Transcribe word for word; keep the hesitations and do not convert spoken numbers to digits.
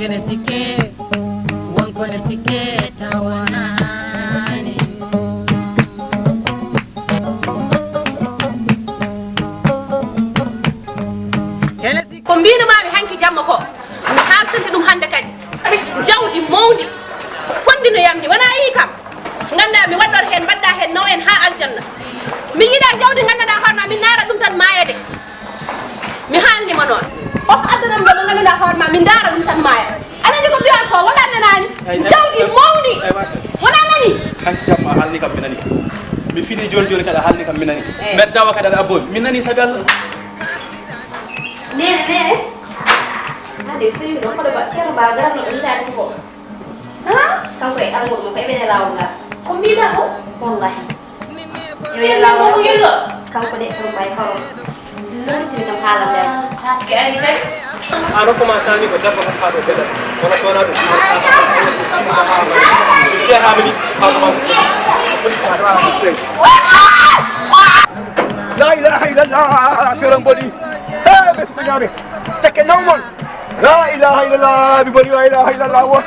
Kene sikke, won ko ne sikke tawanani. Kene sikke. Ko mbiinumaami hanki jamma ko, mi haaltante ɗum hannde kadi. Jawdi mawndi fonndinoyammi, wona yii kam. Nganndaa mi waɗɗor heen, mbaɗɗa heen naw en haa aljanna. Mi yiɗaa jawdi nganndanɗaa hoore ma, min naara ɗum tan maaya de. Mi haalni ma noon. Koko addanam ɗo mo nganndanɗaa hoore ma, min ndaara ɗum tan maaya. Aɗa anndi ko mbiyan ko, walla a nanaani? Ay, ay, jawdi ay, mawndi. Ay, wasa. Wona nani? Hanki jamma a haalni kam mi nani. Mi fini jooni jooni kadi a haalni kam mi nani. Eh. Mbeɗa dawa kadi aɗa abbomi. Mi nani sabi Allah. Nene, nene. Ade, so yimɓe ɗon, koɗo ba, Ceerno Ba, garano ɗo yiɗaani ko. Ha? Kanko e almuudo makko, eɓe e laawol ngal. Ko mbiɗa o? Wallahi. Yo e laawol ngal. Kanko de, Ceerno Ba e kawam. Lortini kam haalande am. Parce que ari kadi. An o commencé ani ko debbo tan faaɗo geɗal. Kono so wonaa ɗum. Mi fiyata mi ni. La ilaha illallah, sera mboɗi. Hey, ɓe suka ñaame. Tekke nawmon. La ilaha illallah, mi boni la ilaha illallah. Wa.